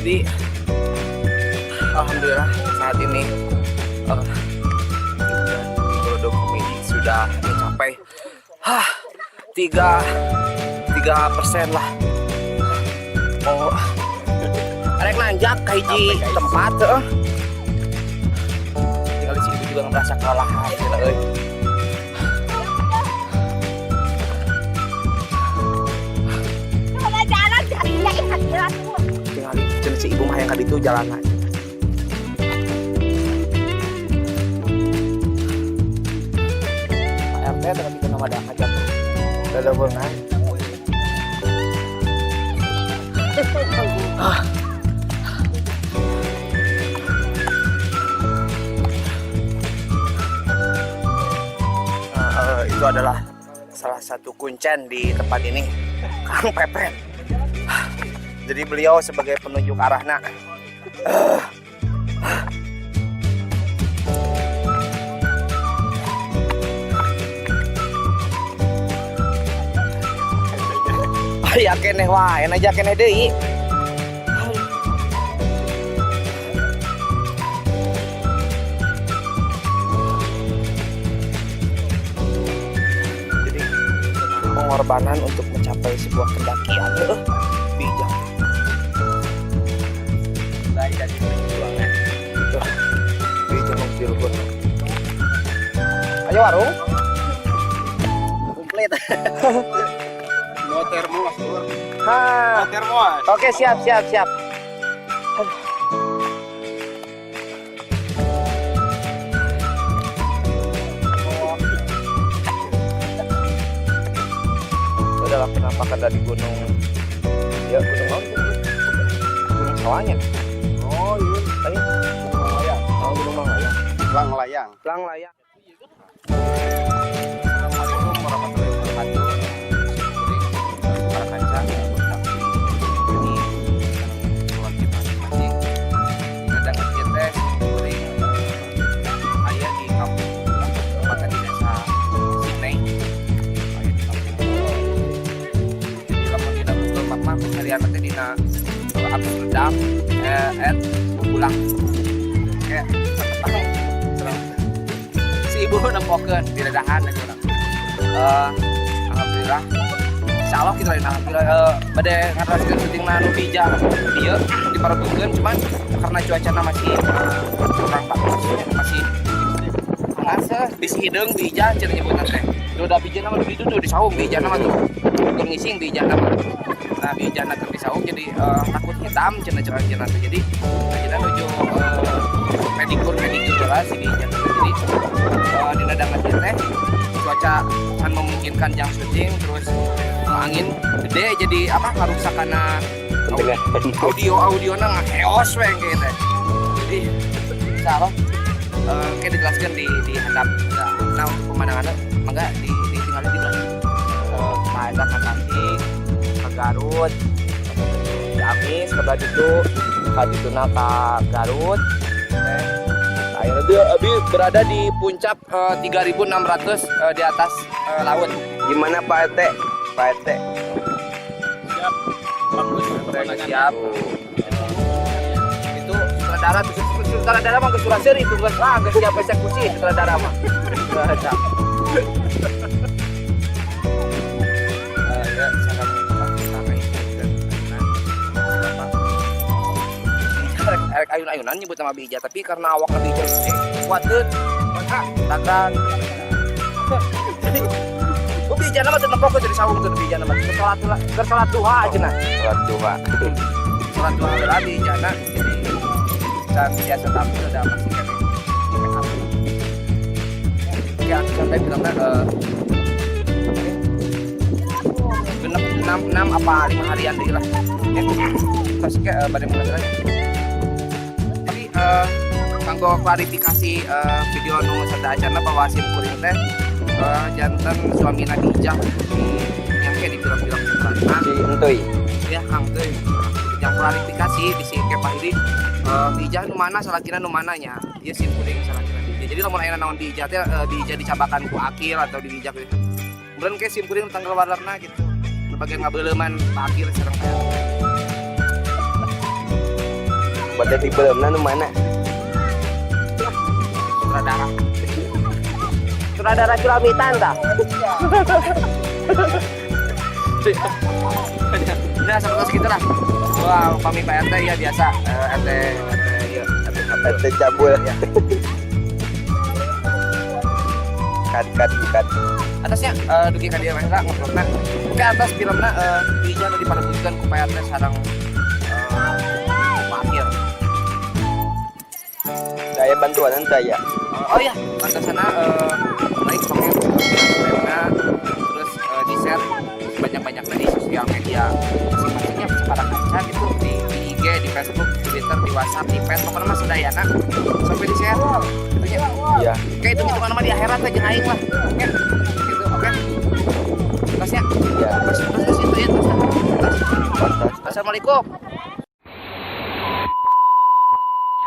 Jadi alhamdulillah saat ini Golodog Komedi sudah mencapai 3% lah. Oh, rek nanjak ke hiji tempat heeh. Tinggal di sini juga ngerasa kelelahan gitu euy. Kalau jalan jarinya ikat jalan tuh. Tinggal di si ibu mah yang itu jalanan. Pak RT tadi kita nama ada ngajak lelewungan. Ah. Nah, itu adalah salah satu kuncen di tempat ini, Kang Pepen. Jadi beliau sebagai penunjuk arahna. Aya keneh wae, aja keneh deui. Jadi pengorbanan untuk mencapai sebuah pendakian bijak. Mulai dari perjuangan. Tuh, bijak mengpilhun. Ayo warung. Komplit. Mau termos, Lur. Ha. Mau termos. Oke, siap, siap, siap. Aduh. Itu adalah penampakan dari gunung, ya gunung apa itu? Gunung Sawanya. Oh, iya. Ayo. Layang. Oh, Gunung Manglayang. Lang layang. Lang layang. Assalamualaikum warahmatullahi wabarakatuh. Para kanca ini keluarga masing-masing. Kadang kita kuring aya di kampung, tepatnya di desa Sineng. Aya di kampung. Jadi lamun dina Google Map mah pencarian teh dina Amsterdam at pulang. Kayak si ibu nempokeun di dadahan aja urang. Alhamdulillah. Insya Allah kita lain alhamdulillah bade ngaraskeun syuting nu bija dieu diparebutkeun, cuman karena cuacana masih kurang bagus, masih masa bisi hideung bija cenah nyebutna teh. Tuh udah bija nama itu tuh di saung bija nama tuh. Keur ngising bija nama. Nah, bija na keur di saung jadi takut hitam cenah cenah cenah teh. Jadi ayeuna nuju pedikur pedikur lah si bija. Jadi dina danget teh cuaca kan memungkinkan jang syuting, terus angin gede jadi apa ngarusak karena audio audio na ngaheos we kayak teh. Jadi insya Allah kayak dijelaskan di handap. Nah, untuk pemandangannya mangga di ditinggalin di belakang. Ka eta ka Tasik, ka Garut, Ciamis, ka itu ka dituna ka Garut. Ayeuna teh abi berada di puncak 3600 di atas laut. Gimana Pak RT? Pak RT. Siap. Bagus pemandangannya. Siap. Itu sutradara tuh, sutradara mah geus suraseuri itu geus ah geus siap eksekusi sutradara mah. Siap. Ya, sareng Pak dan Bapak. Rek ayun-ayunan nyebut nama bija, tapi karena awak lebih gede kuateun maka tagan. Jadi oh bija nama teu nempokeun dari saung tuh bija nama keur salat keur salat duha cenah. Sholat duha. Salat duha heula bijana, jadi dan biasa tampil udah masih kene di make up. Oke, aku sampai filmnya genep enam enam apa 5 harian deh lah. Ya, terus kayak pada mulai aja. Tapi kanggo klarifikasi video nu sadacana bahwa sim kuring teh janten suami Bijah di yang kayak di film-film setelahnya. Si Entuy. Ya Kang teh yang klarifikasi di si Kepah ini Bijah nu mana salakina nu mana nya ieu sim kuring salakina Bijah. Jadi lamun aya naon Bijah teh Bijah dicabakan ku Akil atau di Bijah gitu. Kemudian kayak sim kuring tanggal warna gitu. Bagian ngabeuleman Pak Akil sareng Pak. Bade dibeuleumna nu mana? Sutradara. Sutradara Curamitan tah. Nah, seperti gitulah. Wah, pami Pak RT ya biasa, RT RT ya, RT 1. RT cabul. Ya. Cut, cut, cut. Atasnya dugi ka dieu lah ngobrolna. Ke atas filmna bija nu diparebutkeun ku Pak RT sareng Pak Akhir. Saya bantuan saya. Oh iya, sana like, comment, subscribe, terus di share sebanyak-banyaknya di sosial media masing-masingnya para kaca gitu, di IG, di Facebook, di Twitter, di WhatsApp, di Facebook, pokoknya mah sadayana sampai di share gitu nya. Iya. Kayak itu hitungan mah di akhirat aja aing lah ya gitu. Oke, tasnya. Iya. Terus terus itu ya, terus terus. Terus. Assalamualaikum.